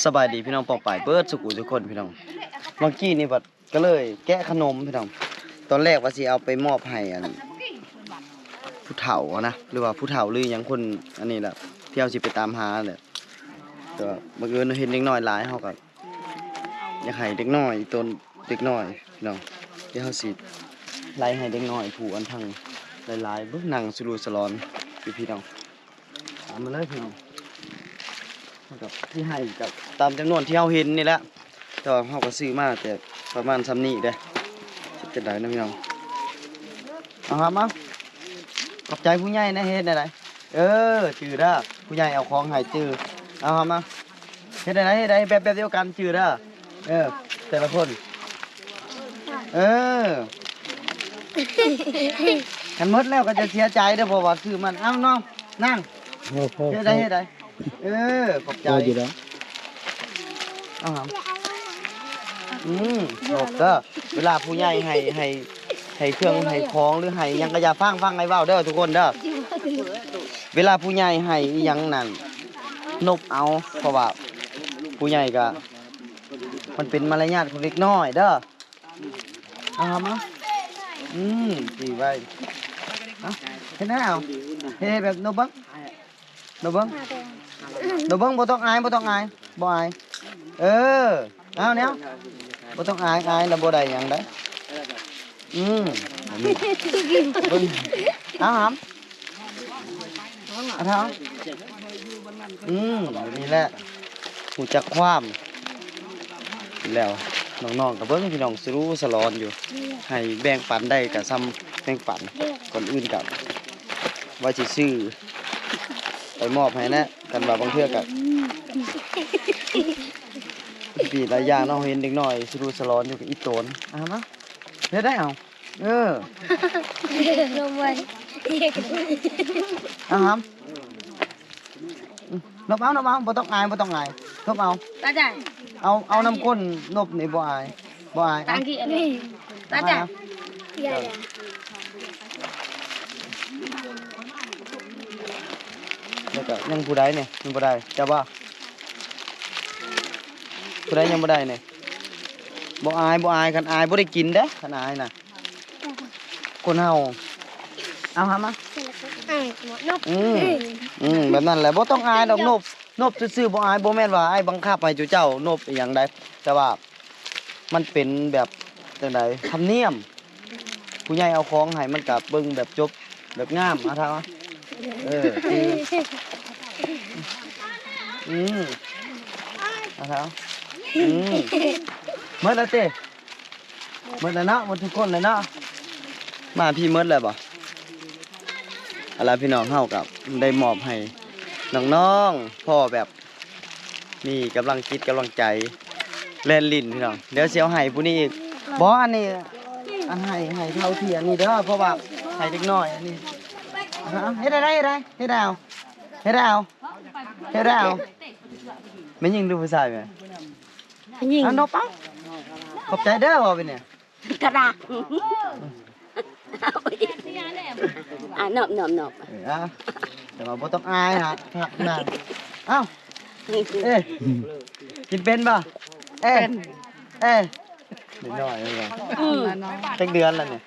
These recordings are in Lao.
ສະບາຍດີພີ່ນ້ອງປ້ອງປາຍເບິດສູ່ຜູ້ສູ່ຄົນພີ່ນ້ອງ. ເມື່ອກີ້ນີ້ບັດກໍເລີຍແກະຂະໜົມພີ່ນ້ອງ. ຕອນແລກວ່າຊິເອົາໄປມອບໃຫ້ອັນຜູ້ເຖົ້ານະ ຫຼືວ່າຜູ້ເຖົ້າ ຫຼືຫຍັງຄົນອັນນີ້ແຫຼະ ທີ່ເຮົາຊິໄປຕາມຫາແຫຼະ. ແຕ່ວ່າບັງເອີນເຮົາເຫັນເດັກນ້ອຍຫຼາຍ ເຮົາກໍ ຢາກໃຫ້ເດັກນ້ອຍ ຕົນເດັກນ້ອຍພີ່ນ້ອງ ດຽວເຮົາຊິໄລ່ໃຫ້ເດັກນ້ອຍຜູ້ອັນທັງຫຼາຍໆ ເບິ່ງ ນັ່ງສະຫຼຸສະຫຼອນຢູ່ພີ່ນ້ອງ. ຕາມມາເລີຍພີ່ນ້ອງ. ເຮົາກໍຊິໃຫ້ກັບຕາມຈຳນວນທີ່ເຮົາເຫັນນີ້ແຫຼະ ແຕ່ວ່າເຮົາກໍຊື້ມາແຕ່ປະມານຊ່ຳນີ້ເດ້. ເຮັດຈັ່ງໃດເນາະພີ່ນ້ອງ. ເອົາຫາມາ. ຂອບໃຈຜູ້ໃຫຍ່ນະ. ເຮັດແນວໃດ? ເອີ ຈື່ເດີ. ຜູ້ໃຫຍ່ເອົາຂອງໃຫ້ຈື່. ເອົາຫາມາ. ເຮັດແນວໃດ? ເຮັດໃດ? ແບບ ແບບດຽວກັນ ຈື່ເດີ. ເອີ ແຕ່ລະຄົນ. ເອີ ຄັນໝົດແລ້ວກໍຈະເສຍໃຈເດີ ເພາະວ່າຊື້ມັນ. ເອົານ້ອງ ນັ່ງ. ໂອ້ໂຫ ເຮັດໃດ? ເຮັດໃດ? ເອີ ຂອບໃຈ. ພໍຢູ່ແລ້ວ. ເອົາຫາມ. ອືມ ຂອບເດີ. ເວລາຜູ້ໃຫຍ່ໃຫ້ ໃຫ້ ໃຫ້ເຄື່ອງໃຫ້ຂອງ ຫຼືໃຫ້ຫຍັງກໍຢ່າຟັງ ຟັງອ້າຍເວົ້າເດີທຸກຄົນເດີ. ເວລາຜູ້ໃຫຍ່ໃຫ້ອີ່ຫຍັງນັ້ນ ນົບເອົາ ເພາະວ່າຜູ້ໃຫຍ່ກໍ ມັນເປັນມາລະຍາດຂອງເດັກນ້ອຍເດີ. ເອົາມາ. ອືມ ຕີໄວ້. ເອົາ ເຮັດແນວ ເຮັດແບບນົບເບິ່ງ. ນົບເບິ່ງ ນົບເບິ່ງ. ບໍ່ຕ້ອງອາຍ ບໍ່ຕ້ອງອາຍ ບໍ່ອາຍ. ເອີ ເອົາແນວ ບໍ່ຕ້ອງອາຍ ອາຍແລ້ວບໍ່ໄດ້ຫຍັງໃດ. ອືມ ເບິ່ງ. ເອົາຫາມ ເອົາເທົ່າ. ອືມ ແບບນີ້ແຫຼະ ຮູ້ຈັກຄວາມ. ແລ້ວນ້ອງໆກໍເບິ່ງພີ່ນ້ອງ ສະຫຼຸສະຫຼອນຢູ່ ໃຫ້ແບ່ງປັນໄດ້ກໍຊ່ຳແບ່ງປັນ. ກ່ອນອື່ນກໍວ່າຊິຊື້ໄປມອບໃຫ້ນະ ຄັນວ່າບາງເທື່ອກໍມີຫຼາຍຢ່າງເນາະ. ເຫັນເດັກນ້ອຍສະຫຼຸສະຫຼອນຢູ່ກໍອີ່ຕົນ. ເອົາມາ ເຮັດໄດ້ເອົາ. ເອີ ລົງໄວ້. ເອົາຫາມ. ນົບເອົາ ນົບເອົາ ບໍ່ຕ້ອງອາຍ ບໍ່ຕ້ອງອາຍ ນົບເອົາ. ຕາຈາຍ ເອົາ ເອົານຳກົ້ນນົບນີ້ ບໍ່ອາຍ ບໍ່ອາຍ. ຕາງກີ້ອັນນີ້ ຕາຈາຍ. ແລ້ວກໍຍັງຜູ້ໃດນີ້ ຍັງບໍ່ໄດ້ ເຈົ້າບໍ່? ຜູ້ໃດຍັງບໍ່ໄດ້ນີ້? ບໍ່ອາຍ ບໍ່ອາຍ ຄັນອາຍບໍ່ໄດ້ກິນເດ້ ຄັນອາຍນະ. ຄົນເຮົາ ເອົາຫາມາ. ອືມ ອືມ ແບບນັ້ນແຫຼະ ບໍ່ຕ້ອງອາຍດອກນົບ. ນົບຊື່ໆ ບໍ່ອາຍ ບໍ່ແມ່ນວ່າອ້າຍບັງຄັບໃຫ້ເຈົ້ານົບອີ່ຫຍັງໃດ ແຕ່ວ່າມັນເປັນແບບຈັ່ງໃດ ທຳນຽມ ຜູ້ໃຫຍ່ເອົາຂອງໃຫ້ ມັນກະເບິ່ງແບບຈົບ ແບບງາມ. ອາ ເທົ່າ ເອີ ອືມ ອາ ເທົ່າ ອືມ ໝົດແລ້ວຕິ? ໝົດແລ້ວເນາະ ໝົດທຸກຄົນແລ້ວເນາະ. ມາພີ້ໝົດແລ້ວບໍ່? ເອົາລະ ພີ່ນ້ອງ ເຮົາກໍໄດ້ມອບໃຫ້ນ້ອງໆ ພໍແບບມີກຳລັງຈິດກຳລັງໃຈແລ່ນຫຼິ້ນພີ່ນ້ອງ. ດຽວຊິເອົາໃຫ້ຜູ້ນີ້ອີກ. ບໍ່ ອັນນີ້ ອັນໃຫ້ ໃຫ້ເທົ່າທີ່ອັນນີ້ເດີ ເພາະວ່າໃຫ້ເດັກນ້ອຍອັນນີ້. ເຮັດໄດ້ ເຮັດໄດ້ ເຮັດໄດ້ເອົາ ເຮັດໄດ້ເອົາ ເຮັດໄດ້ເອົາ. ແມ່ຍິງຫຼືຜູ້ຊາຍແມ່? ຍິງ. ອັນນົບເອົາ ຂອບໃຈເດີ ວ່າເປັນຫຍັງ? ກະດາ ອ່ະ ນົບ ນົບ ນົບ. ເອີ ອ່ະ ແຕ່ວ່າບໍ່ຕ້ອງອາຍຫາ ຫານາງ. ເອົ້າ ເອ ກິນເປັນບໍ່? ເອ ເປັນ ເອ ເດັກນ້ອຍເນາະ. ອືມ ຈັກເດືອນແລ້ວນີ້?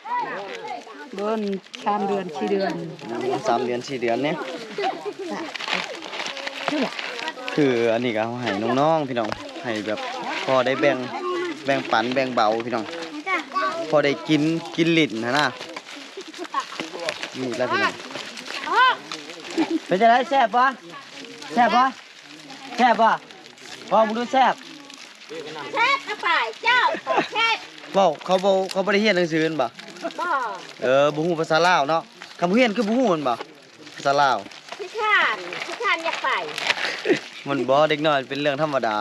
ໂດນ ສາມເດືອນ ສີ່ເດືອນ. ອືມ ສາມເດືອນ ສີ່ເດືອນນີ້ ຄືອັນນີ້ກໍເຮົາໃຫ້ນ້ອງໆ ພີ່ນ້ອງ ໃຫ້ແບບພໍໄດ້ແບ່ງ ແບ່ງປັນແບ່ງເບົາພີ່ນ້ອງ ພໍໄດ້ກິນ ກິນຫຼິ້ນຫັ້ນນະ. ນີ້ລະພີ່ນ້ອງ ເປັນຈັ່ງໃດ ແຊບບໍ່? ແຊບບໍ່? ແຊບບໍ່? ເວົ້າເບິ່ງດູ ແຊບ? ແຊບກະປາຍເຈົ້າ ແຊບ. ເວົ້າ ເຂົາບໍ່ ເຂົາບໍ່ໄດ້ຮຽນໜັງສືແມ່ນບໍ່? ບໍ່. ເອີ ບໍ່ຮູ້ພາສາລາວເນາະ. ຄັນບໍ່ຮຽນຄືບໍ່ຮູ້ແມ່ນບໍ່? ພາສາລາວ ຂີ້ຄ້ານ ຂີ້ຄ້ານຢາກໄປ. ມັນບໍ່ ເດັກນ້ອຍເປັນເລື່ອງທຳມະດາ.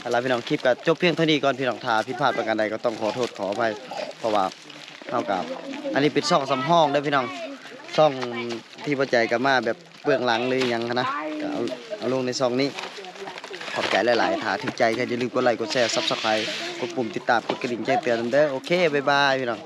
ເອົາລະ ພີ່ນ້ອງ ຄລິບກໍຈົບພຽງເທົ່ານີ້ກ່ອນ ພີ່ນ້ອງ. ຖ້າຜິດພາດປະການໃດກໍຕ້ອງຂໍໂທດຂໍອະໄພ ເພາະວ່າເຮົາກໍ ອັນນີ້ເປັນຊ່ອງສຳຮອງເດີ ພີ່ນ້ອງ ຊ່ອງທີ່ບໍ່ໃຈກໍມາແບບ ເບື້ອງຫຼັງ ຫຼື ອີ່ຫຍັງຫັ້ນນະ ກໍເອົາ ເອົາລົງໃນຊ່ອງນີ້. ຂອບໃຈຫຼາຍໆ ຖ້າຖືກໃຈກໍຢ່າລືມກົດໄລ ກົດແຊ ຊັບສະໄຄ ກົດປຸ່ມຕິດຕາມ ກົດກະດິ່ງແຈ້ງເຕືອນນຳເດີ. ໂອເຄ ບາຍບາຍ ພີ່ນ້ອງ.